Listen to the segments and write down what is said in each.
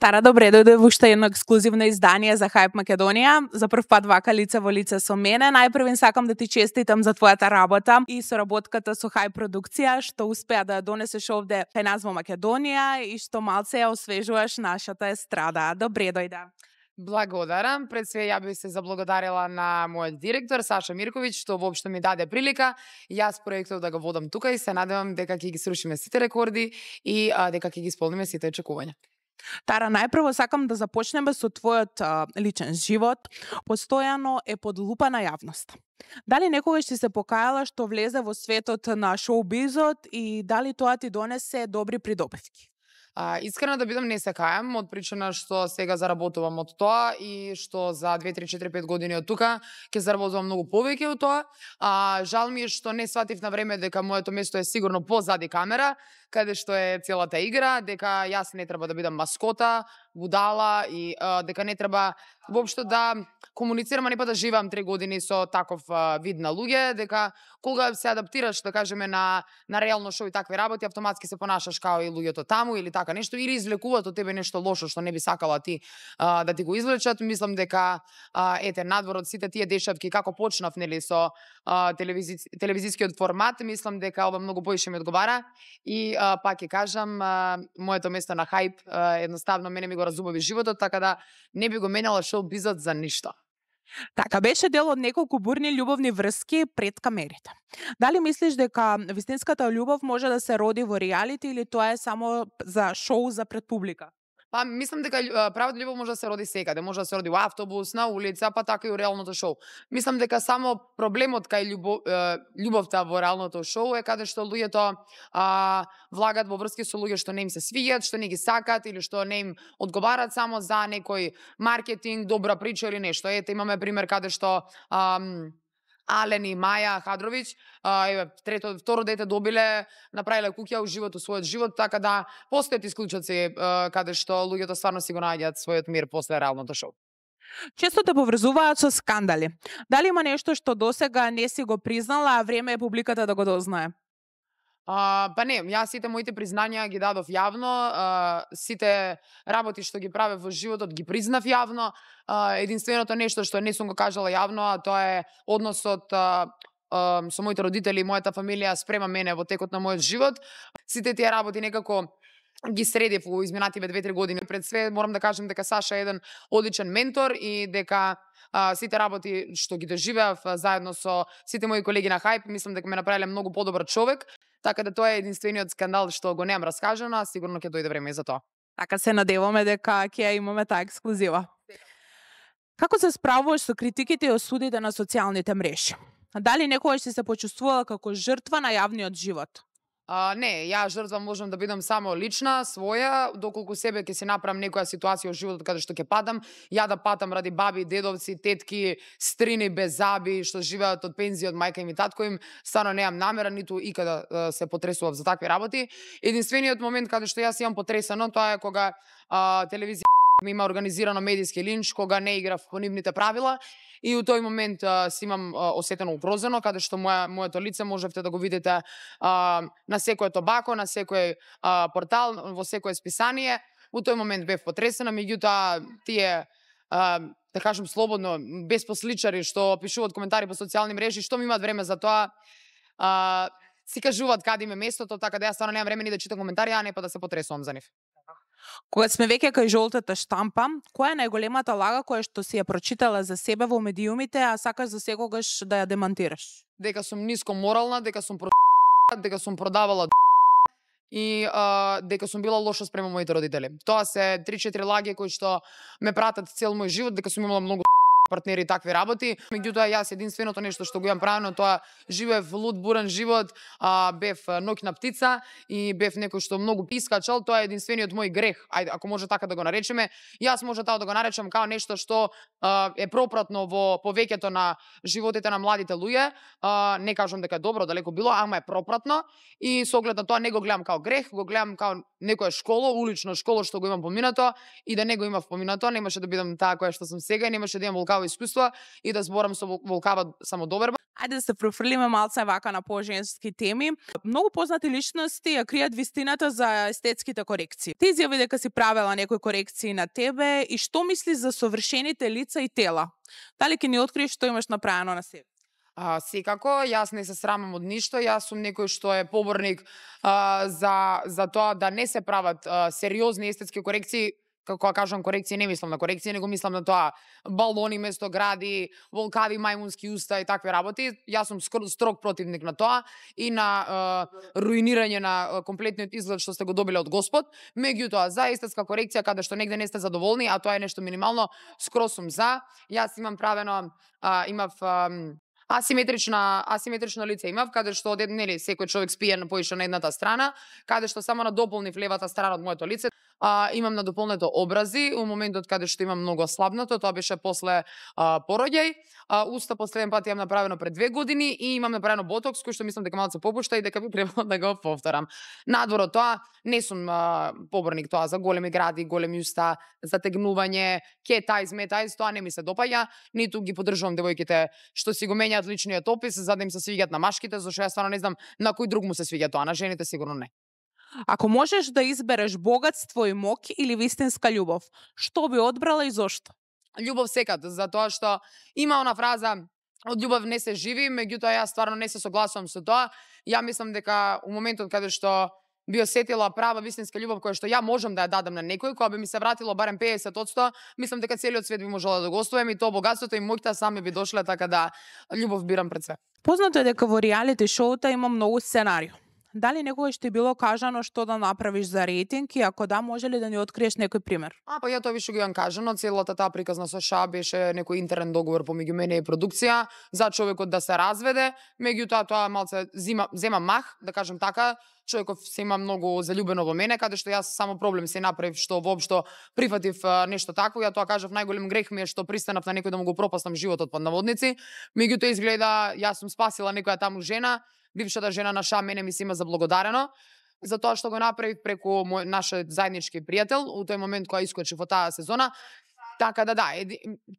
Тара, добре дојде во уште едно ексклузивно издание за Hype Македонија. За прв пат вака лице во лице со мене. Најпрво сакам да ти честитам за твојата работа и соработката со Hype продукција, што успеа да донесеш овде кај нас во Македонија и што малце ја освежуваш нашата естрада. Добре дојде. Благодарам. Пред све ја би се заблагодарила на мојот директор Саша Мирковиќ што воопшто ми даде прилика. Јас проектот да го водам тука и се надевам дека ќе ги срушиме сите рекорди и дека ќе ги исполниме сите очекувања. Тара, најпрво сакам да започнеме со твојот личен живот. Постојано е под лупа на јавност. Дали некогаш ти се покајала што влезе во светот на шоу-бизот и дали тоа ти донесе добри придобивки? Искрено да бидам, не се кајам, од причина што сега заработувам од тоа и што за 2, 3, 4, 5 години од тука ќе заработувам многу повеќе од тоа. Жал ми е што не сватив на време дека моето место е сигурно позади камера, каде што е целата игра, дека јас не треба да бидам маскота, будала и дека не треба воопшто да комуницирам, а не па да живеам 3 години со таков вид на луѓе, дека кога се адаптираш, да кажеме, на реално шоу и такви работи, автоматски се понашаш као и луѓето таму или така нешто, или извлекуваат од тебе нешто лошо што не би сакала ти да ти го извлечат. Мислам дека ете надвор од сите тие дешавки како почнав, нели, со телевизискиот формат, мислам дека ова многу поише ми одговара и пак ќе кажам, моето место на Hype едноставно мене ми го разубави животот, така да не би го менала шоу-бизот за ништо. Така, беше дел од неколку бурни љубовни врски пред камерите. Дали мислиш дека вистинската љубов може да се роди во реалити или тоа е само за шоу за пред публика? Па, мислам дека правата љубов може да се роди секаде, може да се роди во автобус, на улица, па така и во реалното шоу. Мислам дека само проблемот кај љубовта во реалното шоу е каде што луѓето влагат во врски со луѓе што не им се свиѓаат, што не ги сакаат или што не им одговарат само за некој маркетинг, добра прича или нешто. Ете, имаме пример каде што Ален и Маја Хадровиќ, второ дете добиле, направиле куќа у својот живот, така да постојат исклучоци каде што луѓето стварно си го наоѓаат својот мир после реалното шоу. Често те поврзуваат со скандали. Дали има нешто што досега не си го признала, а време е публиката да го дознае? Па не, јас сите моите признања ги дадов јавно, сите работи што ги правев во животот ги признав јавно. Единственото нешто што не сум го кажала јавно, а тоа е односот со моите родители и мојата фамилија спрема мене во текот на мојот живот. Сите тие работи некако ги средив во изминативе 2-3 години. Пред све морам да кажам дека Саша е еден одличен ментор и дека сите работи што ги доживеав заедно со сите мои колеги на Hype, мислам дека ме направиле многу подобар човек. Така да тоа е единствениот скандал што го немам раскажано, а сигурно ќе дојде време и за тоа. Така се надеваме дека ќе имаме таа ексклузива. Како се справуваш со критиките и осудите на социјалните мрежи? Дали некогаш си се почувствувала како жртва на јавниот живот? Не, ја жртва можам да бидам само лична, своја, доколку себе ќе си направам некоја ситуација во животот каде што ќе падам, ја да патам ради баби, дедовци, тетки, стрини без заби што живеат од пензија од мајка им и татко им, стварно немам намера ниту икада се потресував за такви работи. Единствениот момент каде што јас имам потресано, тоа е кога телевизија ми има организирано медиски линч, кога не играв по нивните правила. И у тој момент си имам осетено угрозено, каде што моето лице можевте да го видите на секој табако, на секој портал, во секое списание. У тој момент бев потресена, меѓутоа тие да кажам слободно, безпосличари што пишуваат коментари по социјални мрежи, што ми имаат време за тоа, си кажуваат каде им е местото, така да јас стварно немам време ни да читам коментари, а не па да се потресувам за нив. Кога сме веќе кај жолтата штампа, која е најголемата лага која што си ја прочитала за себе во медиумите, а сакаш за секогаш да ја демантираш? Дека сум ниско морална, дека сум дека сум продавала и дека сум била лоша спрема моите родители. Тоа се 3-4 лаги кои што ме пратат цел мој живот, дека сум имала многу партнери и такви работи. Меѓутоа јас единственото нешто што го имам правено, тоа живеев луд бурен живот, бев ноќна птица и бев некој што многу искачал, тоа е единствениот мој грех. Ајде, ако може така да го наречеме, јас може тоа да го наречам као нешто што е пропратно во повеќето на животите на младите луѓе. Не кажам дека е добро, далеку било, ама е пропратно и со оглед на тоа не го гледам као грех, го гледам као некоја школа, улично школа што го имам поминато и да не го имав поминато, немаше да бидам таа која што сум сега и немаше да имам такава искуство и да зборам со Волкава самодоверба. Ајде да се профрлиме малце вака на поженски теми. Многу познати личности ја кријат вистината за естетските корекции. Ти изјави дека си правела некои корекции на тебе и што мислиш за совршените лица и тела? Дали ќе ни откриеш што имаш направено на себе? Секако, јас не се срамам од ништо, јас сум некој што е поборник за тоа да не се прават сериозни естетски корекции. Кога кажам корекции, не мислам на корекции, него мислам на тоа балони место гради, волкави, мајмунски уста и такви работи. Јас сум строг противник на тоа и на руинирање на комплетниот изглед што сте го добиле од Господ. Меѓутоа, за естетска корекција каде што негде не сте задоволни, а тоа е нешто минимално, скроз сум за. Јас имам правено, имав асиметрично лице имав, каде што нели секој човек спие поише на едната страна, каде што само надополнив левата страна од моето лице. Имам надополнето образи, у моментот каде што имам многу слабнато, тоа беше после пороѓај. Уста последен пат имам направено пред 2 години и имам направено ботокс, кој што мислам дека малку попушта и дека би требало да го повторам. Надвор од тоа, не сум поборник тоа за големи гради, големи уста, затегнување, cat eyes, met eyes, тоа не ми се допаѓа, ниту ги поддржувам девојките што си го менјаат личниот опис за да им се свиѓаат на машките, зашто јас стварно не знам на кој друг му се свиѓа тоа, на жените сигурно не. Ако можеш да избереш богатство и мок или вистинска љубов, што би одбрала и зошто? Љубов секад, затоа што има она фраза од љубов не се живи, меѓутоа јас стварно не се согласувам со тоа. Ја мислам дека у моментот каде што би осетила права вистинска љубов која што ја можам да ја дадам на некој, кога би ми се вратило барем 50%, мислам дека целиот свет би можела да го оставам и тоа богатството и моќта сами би дошле, така да љубов бирам пред све. Познато е дека во реалити шоута има многу сценарио. Дали некогаш ти било кажано што да направиш за рейтинг и ако да, може ли да ни откриеш некој пример? Па ја тоа више го имам кажано, целата таа приказна со Ша беше некој интерен договор помеѓу мене и продукција за човекот да се разведе, меѓутоа тоа малце зема мах, да кажем така. Човеков се има многу заљубено во мене, каде што јас само проблем се направив што воопшто прифатив нешто такво. Ја тоа кажав, најголем грех ми е што пристанав на некој да му го пропастам животот под наводници. Меѓутоа изгледа јас сум спасила некоја таму жена, бившата жена на Ша мене ми се има заблагодарено за тоа што го направив преку наш заеднички пријател у тој момент кога искочи во таа сезона. Така да,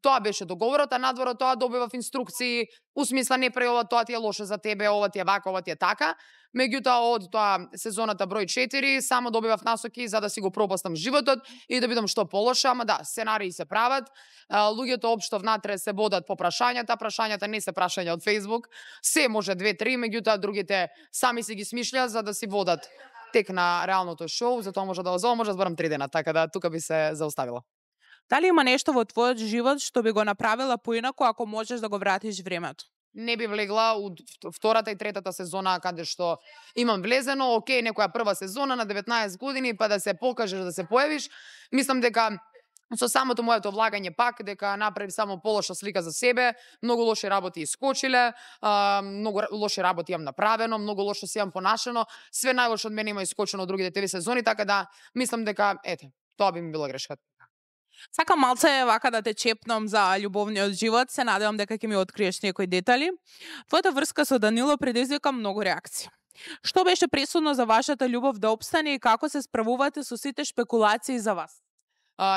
тоа беше договорот, а надвор од тоа добивав инструкции, у смисла не прави ова, тоа ти е лошо за тебе, ова ти е вака, ова ти е така. Меѓутоа од тоа сезоната број 4 само добивав насоки за да си го пропастам животот и да бидам што полоша, ама да, сценарии се прават. Луѓето општо внатре се бодат по прашањата не се прашања од Facebook. Се може 2-3, меѓутоа другите сами си ги смишљаат за да си водат тек на реалното шоу, затоа може да може зборам 3 дена, така да тука би се зауставила. Дали има нешто во твојот живот што би го направила поинаку ако можеш да го вратиш времето? Не би влегла у втората и третата сезона каде што имам влезено, окей, некоја прва сезона на 19 години, па да се покажеш, да се појавиш. Мислам дека со самото моето влагање пак, дека направив само полоша слика за себе, многу лоши работи искочиле, многу лоши работи имам направено, многу лошо се имам понашено, све најлошо од мене има искочено од другите ТВ сезони, така да мислам дека, тоа би ми била грешката. Сакам малце вака да те чепнам за љубовниот живот, се надевам дека ќе ми откриеш некои детали. Твојата врска со Данило предизвика многу реакции. Што беше пресудно за вашата љубов да опстане и како се справувате со сите шпекулации за вас?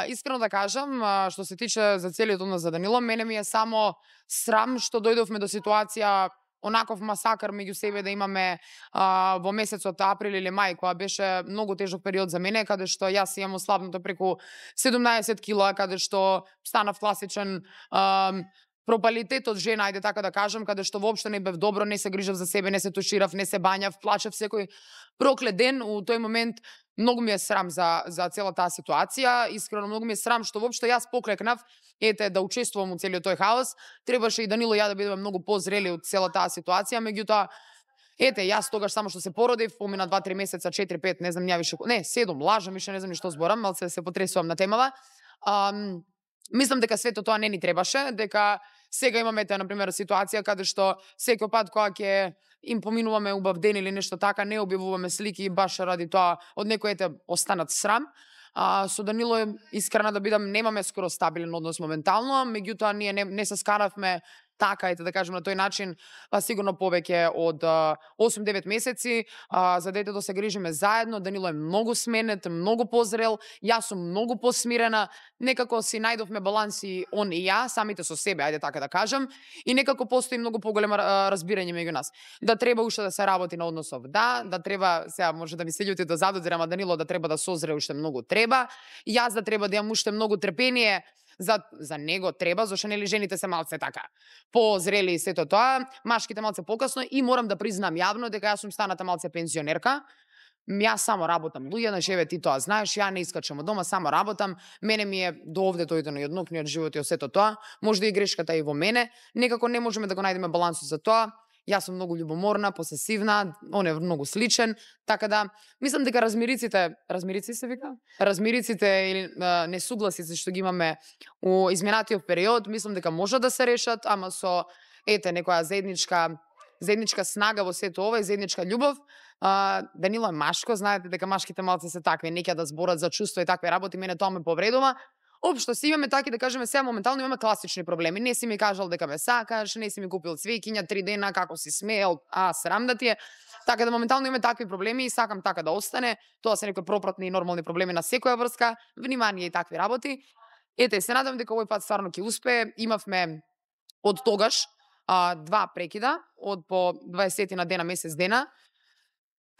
Искрено да кажам, што се тиче за целиот однос за Данило, мене ми е само срам што дојдовме до ситуација онаков масакар меѓу себе да имаме во месецот април или мај, која беше многу тежок период за мене, каде што јас имам ослабнато преку 17 кила, каде што станав класичен пропалитет од жена, ајде така да кажам, каде што воопшто не бев добро, не се грижав за себе, не се туширав, не се бањав, плачев секој проклет ден. У тој момент многу ми е срам за цела таа ситуација, искрено многу ми е срам што воопшто јас поклекнав да учествувам у целиот тој хаос. Требаше и Данило ја да бидеме многу позрели од цела таа ситуација, меѓутоа јас тогаш само што се породив, помина 2-3 месеца, 4-5, не знам, 7, лажам, више не знам ни што зборам, малце се потресувам на темава. Мислам дека сето тоа не ни требаше, дека сега имаме например ситуација каде што секој пат кога ќе им поминуваме убав ден или нешто така, не објавуваме слики баш ради тоа од некој останат срам. Со Данило искрена да бидам, немаме скоро стабилен однос моментално, меѓутоа ние не се скаравме така, ете да кажем на тој начин, па сигурно повеќе од 8-9 месеци. За детето се грижиме заедно. Данило е многу сменет, многу позрел, јас сум многу посмирена. Некако си најдовме баланси он и ја, самите со себе, ајде така да кажам, и некако постои многу поголема разбирање меѓу нас. Да треба уште да се работи на односов, да треба, сега може да ми се љути до задодир, ама Данило да треба да созре уште многу треба. Јас да треба да имам уште многу трпение, за него треба, зашто нели жените се малце така позрели и сето тоа, машките малце покасно, и морам да признам јавно дека јас сум станата малце пензионерка. Јас само работам. Луѓе на живе, ти тоа знаеш, ја не искачам од дома, само работам. Мене ми е до овде дојдено и од нокниот живот и од сето тоа. Може да и грешката и во мене. Некако не можеме да го најдеме балансот за тоа. Јас сум многу љубоморна, посесивна, он е многу сличен, така да мислам дека размирици се вика? Размириците или несугласици што ги имаме у изминатиот период, мислам дека може да се решат, ама со некоја заедничка снага во сето ова и заедничка љубов. Данило е машко, знаете дека машките малце се такви, не ќе да зборат за чувства и такви работи, мене тоа ме повредува. Општо си имаме таки да кажеме, сега моментално имаме класични проблеми. Не си ми кажал дека ме сакаш, не си ми купил цвеќиња 3 дена, како си смеел, срам да ти е. Така да моментално имаме такви проблеми и сакам така да остане. Тоа се некои пропратни и нормални проблеми на секоја врска, внимание и такви работи. Се надам дека овој пат стварно ќе успее. Имавме од тогаш 2 прекида, од по 20 на дена, месец дена,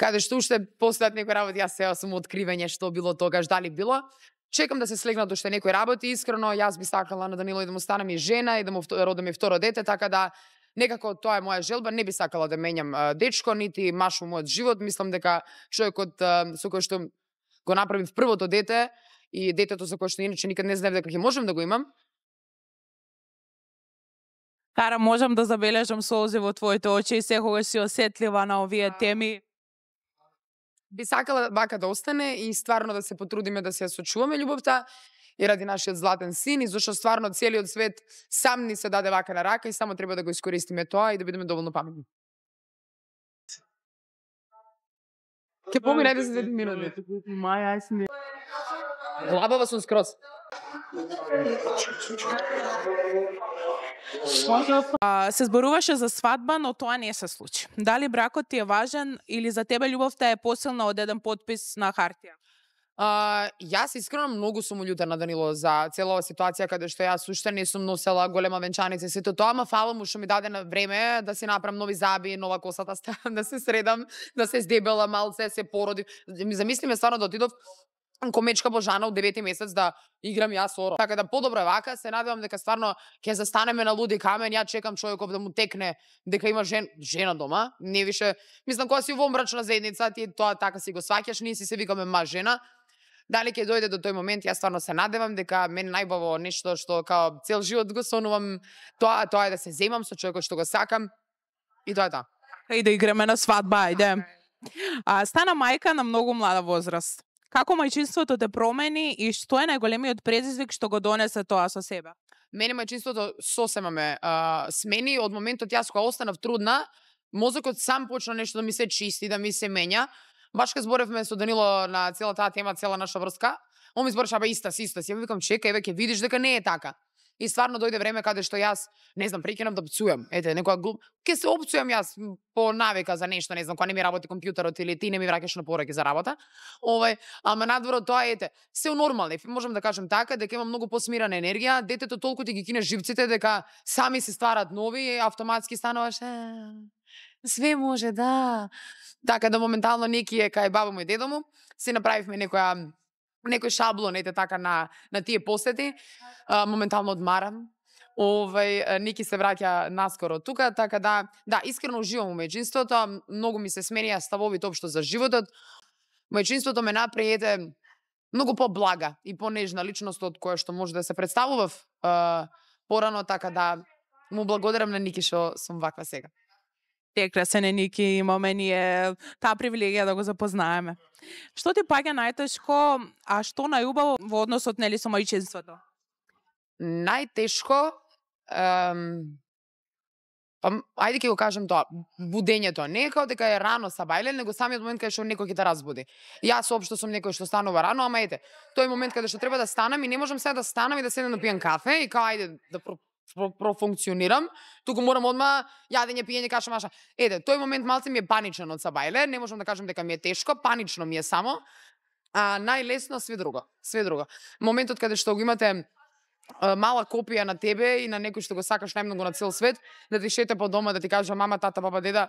каде што уште постојат некои работи, јас сега сум откривање што било тогаш, дали било. Чекам да се слегнат уште некои работи, искрено јас би сакала на Данило и да му станам и жена и да му родам и второ дете, така да некако тоа е моја желба, не би сакала да менјам дечко, нити маш во мојот живот. Мислам дека човекот со кој што го направив првото дете и детето за кое што иначе никад не знаев дека ќе можам да го имам. Кара, можам да забележам солзи во твоите очи и секогаш си осетлива на овие теми. Би сакала вака да остане и стварно да се потрудиме да се сочуваме љубовта и ради нашиот златен син, и зашто стварно целиот свет сам ни се даде вака на рака и само треба да го искористиме тоа и да бидеме доволно паметни. Ке помине 10 минути. Лабава сум скроз. Се зборуваше за свадба, но тоа не се случи. Дали бракот ти е важен или за тебе љубовта е посилна од еден потпис на хартија? Јас искрено многу сум љута на Данило за целава ситуација каде што јас уште не сум носела голема венчаница и сето тоа, ама фала му што ми даде на време да си направам нови заби, нова косата ставам, да се средам, да се здебела малце, се породи. Ми замислиме стварно да отидов комечка Божана од 9 месец да играм јас оро. Така да подобро е вака, се надевам дека стварно ќе застанеме на луди камен, ја чекам човеков да му текне дека има жена дома, не више, мислам кога си во мрачна заедница, ти тоа така си го сваќаш, ние си се викаме маж жена. Дали ќе дојде до тој момент, јас стварно се надевам дека мене најбаво нешто што као цел живот го сонувам, тоа е да се земам со човекот што го сакам и тоа е тоа. И да играме на свадба, ајде. Стана мајка на многу млада возраст. Како мајчинството те промени и што е најголемиот предизвик што го донесе тоа со себе? Мене мајчинството сосема ме смени од моментот јас кога останав трудна, мозокот сам почна нешто да ми се чисти, да ми се менја. Баш ка зборевме со Данило на цела таа тема, цела наша врска, он ми збореше иста си. Ја викам чекај, еве ќе видиш дека не е така. И стварно дојде време каде што јас, не знам, прекинав да пцујам. Некоја ќе се опцујам јас по навика за нешто, не знам, кога не ми работи компјутерот или ти не ми враќаш на пораки за работа. Ама надвор од тоа се нормални. Можам да кажам така дека има многу посмирена енергија, детето толку ти ги кине живците дека сами се стварат нови и автоматски стануваш све може, да. Така да моментално неки е кај баба му и дедо му, си направивме некој шаблон така на тие посети. Моментално одмарам. Ники се враќа наскоро тука, така да, искрено уживам во мајчинството, многу ми се сменија ставовите општо за животот. Мајчинството ме направи многу поблага и понежна личност од која што може да се представував порано, така да му благодарам на Ники што сум ваква сега. Прекрасен е Ники, имаме ние таа привилегија да го запознаеме. Што ти паѓа најтешко, а што најубаво во односот нели со мајчинството? Најтешко, ајде ќе го кажам тоа, будењето. Не е као дека е рано сабајле, него самиот момент каде што некој ќе те разбуди. Јас општо сум некој што станува рано, ама тој момент каде што треба да станам и не можам сега да станам и да седам да пијам кафе и као ајде да профункционирам, туку морам одма јадење, пиење, каша, маша. Тој момент малце ми е паничен од Сабајле, не можам да кажам дека ми е тешко, панично ми е само. А најлесно све друго, све друго. Моментот каде што го имате мала копија на тебе и на некој што го сакаш најмногу на цел свет, да ти шете по дома, да ти кажа мама, тата, баба, деда,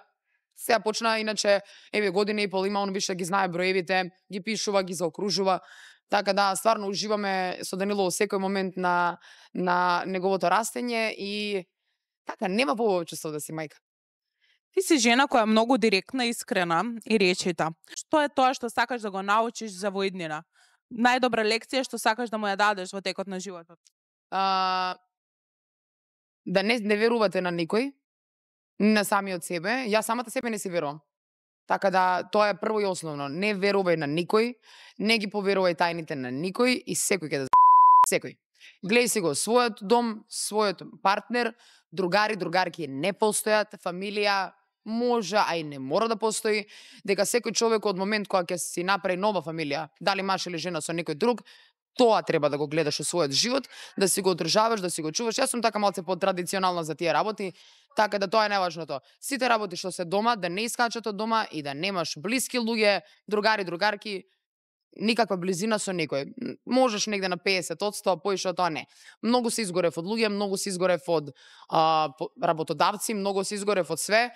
сега почна, иначе, година и пол има, он више ги знае броевите, ги пишува, ги заокружува. Така да, стварно уживаме со Данило во секој момент на неговото растење и така, нема побава чувство да си мајка. Ти си жена која е многу директна, искрена и речита. Што е тоа што сакаш да го научиш за во иднина? Најдобра лекција што сакаш да му ја дадеш во текот на животот? Да не верувате на никој, на самиот себе. Јас самата себе не си верувам. Така да, тоа е прво и основно. Не верувај на никој, не ги поверувај тајните на никој и секој ќе да секој. Гледај си го својот дом, својот партнер, другари, другарки не постојат, фамилија може, а и не мора да постои, дека секој човек од момент кога ќе си направи нова фамилија, дали маж или жена со некој друг, тоа треба да го гледаш во својот живот, да си го одржаваш, да си го чуваш. Јас сум така малце потрадиционална за тие работи, така да тоа е најважното. Сите работи што се дома, да не искачат од дома и да немаш блиски луѓе, другари, другарки, никаква близина со некој. Можеш негде на 50%, поише од тоа не. Многу се изгорев од луѓе, многу се изгорев од работодавци, многу се изгорев од све.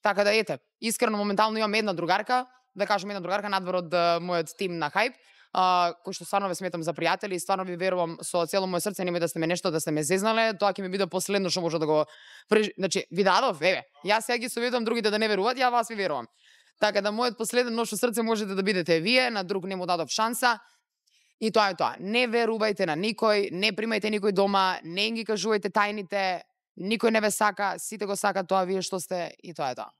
Така да искрено моментално имам една другарка, да кажем една другарка надвор од мојот тим на Хајп, кој што стварно ве сметам за пријатели и стварно ви верувам со цело моје срце, нема да сте ме нешто да сте ме зезнале, тоа ќе ми биде последно што може да го значи ви дадов, јас сега ги советувам другите да не веруваат, ја вас ви верувам. Така да мојот последен нож во срце можете да бидете вие, на друг не му дадов шанса. И тоа е тоа. Не верувајте на никој, не примајте никој дома, не ги кажувајте тајните, никој не ве сака, сите го сакаат тоа вие што сте и тоа е тоа.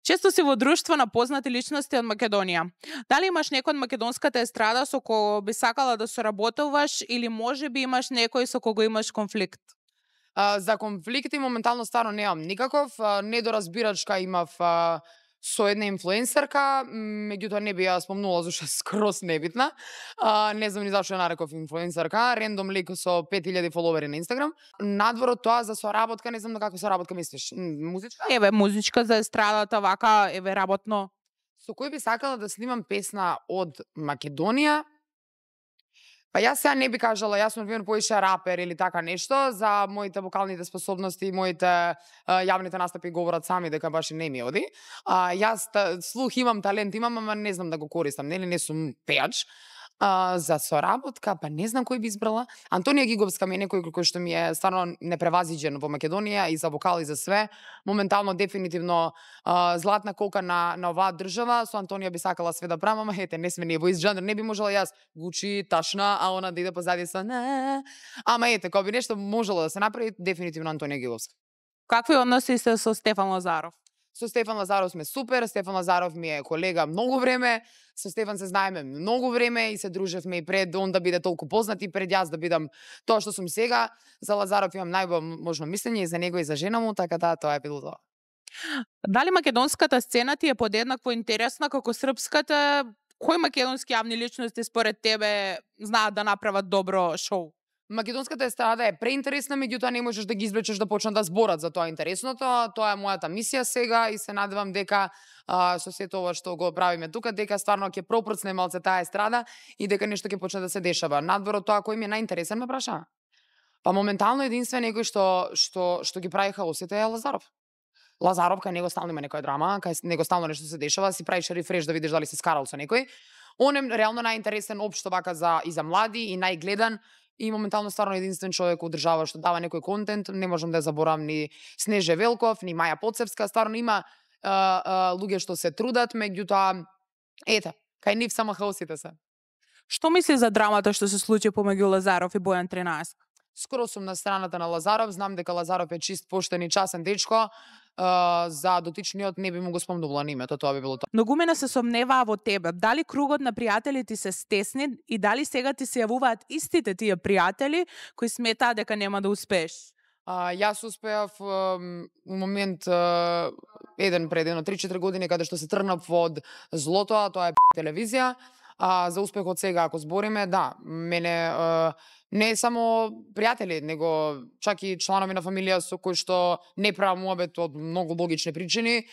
Често си во друштво на познати личности од Македонија. Дали имаш некој од македонската естрада со кој би сакала да соработуваш или можеби имаш некој со кого имаш конфликт? За конфликти моментално стварно немам никаков. Недоразбирачка имав со една инфлуенсерка, меѓутоа не би ја спомнувала зашто е скроз небитна. Не знам ни зашто ја нареков инфлуенсерка, рендом лик со 5000 фоловери на Инстаграм. Надвор од тоа за соработка, не знам на каква соработка мислиш. Музичка? Музичка за естрадата, вака, работно. Со кој би сакала да снимам песна од Македонија? Па јас сега не би кажала, јас сум например поише рапер или така нешто, за моите вокалните способности, моите јавните настапи говорат сами дека баш и не ми оди. Јас слух имам, талент имам, ама не знам да го користам, нели не сум пеач. За соработка, па не знам кој би избрала. Антонија Гиговска ми е некој кој што ми е стварно непревазиđен во Македонија и за вокал и за све. Моментално дефинитивно златна кока на оваа држава. Со Антонија би сакала све да правам, ама не сме ние во ист жанр, не би можела јас Гучи, ташна, а она да иде позади со не. Ама кога би нешто можело да се направи, дефинитивно Антонија Гиговска. Какви односи се со Стефан Лазаров? Со Стефан Лазаров сме супер, Стефан Лазаров ми е колега многу време, со Стефан се знаеме многу време и се дружевме и пред он да биде толку познат и пред јас да бидам тоа што сум сега. За Лазаров имам најубаво можно мислење и за него и за жена му, така да тоа е било тоа. Дали македонската сцена ти е подеднакво интересна како српската? Кои македонски јавни личности според тебе знаат да направат добро шоу? Македонската естрада е преинтересна, меѓутоа не можеш да ги извлечеш да почнат да зборат за тоа интересното. Тоа е мојата мисија сега и се надевам дека со сето ова што го правиме тука, дека стварно ќе пропрцне малце таа естрада и дека нешто ќе почне да се дешава. Надвор од тоа кој ми е најинтересен ме праша? Па моментално единствен некој што ги прави хаосите е Лазаров. Лазаров кај него стално има некоја драма, кај него стално нешто се дешава, си правиш рефреш да видиш дали се скарал со некој. Он е реално најинтересен општо вака и за млади и најгледан. И моментално стварно единствен човек од држава што дава некој контент, не можам да заборавам ни Снеже Велков, ни Маја Поцевска, стварно има луѓе што се трудат, меѓутоа кај нив само хаосите се. Што мисли за драмата што се случи помеѓу Лазаров и Бојан Тренајски? Скоро сум на страната на Лазаров, знам дека Лазаров е чист, поштен и часен дечко. За дотичниот не би му го спомнувала на името, тоа би било тоа. Многумина се сомневаа во тебе. Дали кругот на пријатели ти се стесни и дали сега ти се јавуваат истите тие пријатели кои сметаат дека нема да успееш? Јас успеав у момент пред 3-4 години каде што се тргнав од злото, а тоа е телевизија. За успехот сега, ако збориме, да, мене не само пријатели, него чак и чланови на фамилија со кои што не правам муабет од многу логични причини,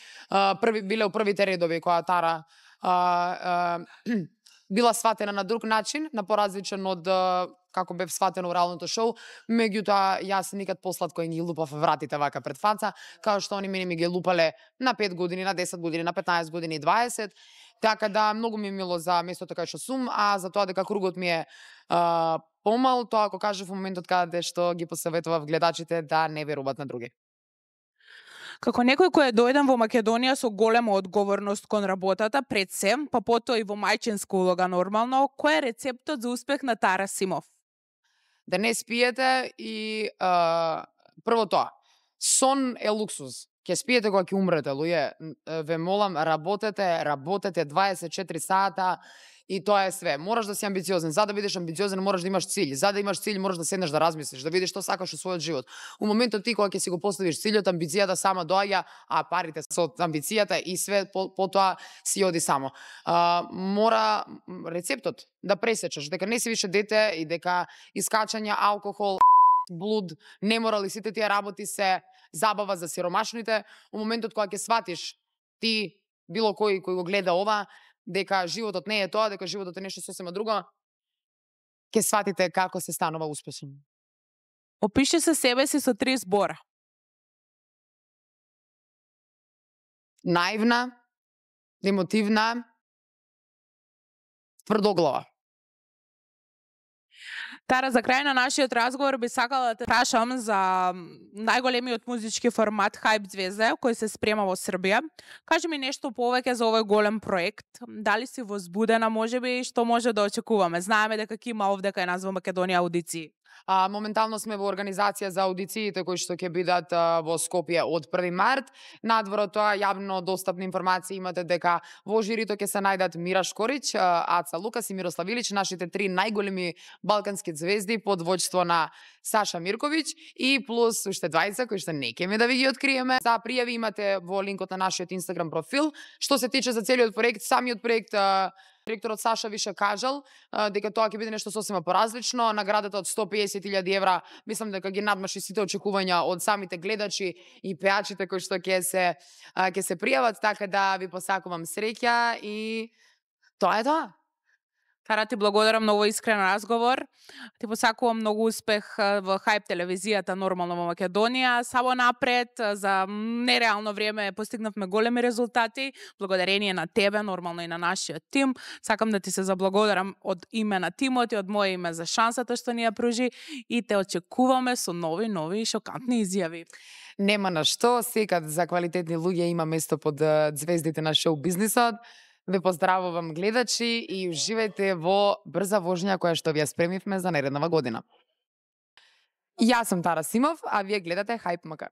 биле у првите редови која Тара била сватена на друг начин, на поразличен од како бев сватена у реалното шоу, меѓутоа јас никад посладко ги лупав вратите вака пред фаца, као што они мене ми ги лупале на 5 години, на 10 години, на 15 години, 20. Така да многу ми е мило за местото кај што сум, а за тоа дека кругот ми е помал, тоа ако кажав во моментот каде што ги посоветував гледачите да не веруваат на други. Како некој кој е дојден во Македонија со голема одговорност кон работата пред се, па потоа и во мајчинска улога нормално, кој е рецептот за успех на Тара Симов? Да не спиете и прво тоа, сон е луксуз. Ќе спиете кога ќе умрете, луѓе. Ве молам, работете 24 сата и тоа е све. Мораш да си амбициозен. За да бидеш амбициозен, мораш да имаш цилј. За да имаш цилј, мораш да седнеш да размислиш, да видиш што сакаш во својот живот. У моментот ти кога ќе си го поставиш цилјот, амбицијата сама доаѓа, а парите со амбицијата и све потоа си оди само. Мора рецептот да пресечеш дека не си више дете и дека искачање, алкохол, блуд, неморали, сите тие работи се забава за сиромашните. У моментот кога ќе сватиш ти, било кој го гледа ова, дека животот не е тоа, дека животот е нешто сосема друго, ќе сватите како се станува успешен. Опиши се себе си со 3 збора. Наивна, емотивна, тврдоглава. Тара, за крај на нашиот разговор би сакала да те прашам за најголемиот музички формат Хајп звезда кој се спрема во Србија. Кажи ми нешто повеќе за овој голем проект. Дали си возбудена можеби и што може да очекуваме? Знаеме дека ќе има овде кај нас во Македонија аудиции. Моментално сме во организација за аудициите кои што ќе бидат во Скопје од 1 март. Надвор од тоа јавно достапни информации имате дека во жирито ќе се најдат Мира Шкорич, Аца Лукас и Мирослав Илич, нашите 3 најголеми балкански звезди под војство на Саша Мирковиќ и плюс уште 20 кои што не кеме да ви ги откриеме. За пријави имате во линкот на нашиот Инстаграм профил. Што се тиче за целиот проект, самиот проект, директорот Саша више кажал дека тоа ќе биде нешто сосема поразлично. Наградата од 150.000 евра, мислам дека ги надмаши сите очекувања од самите гледачи и пеачите кои што ќе се пријават, така да ви посакувам среќа и тоа е тоа. Тара, ти благодарам на овој искрен разговор. Ти посакувам многу успех во Хајп телевизијата нормално во Македонија. Само напред, за нереално време постигнавме големи резултати. Благодарение на тебе, нормално и на нашиот тим. Сакам да ти се заблагодарам од име на тимот и од моје име за шансата што ни ја пружи и те очекуваме со нови шокантни изјави. Нема на што, секад за квалитетни луѓе има место под звездите на шоу бизнисот. Ве поздравувам гледачи и уживајте во брза вожња која што ви ја спремивме за нареднава година. Јас сум Тара Симов, а вие гледате Хајп МК.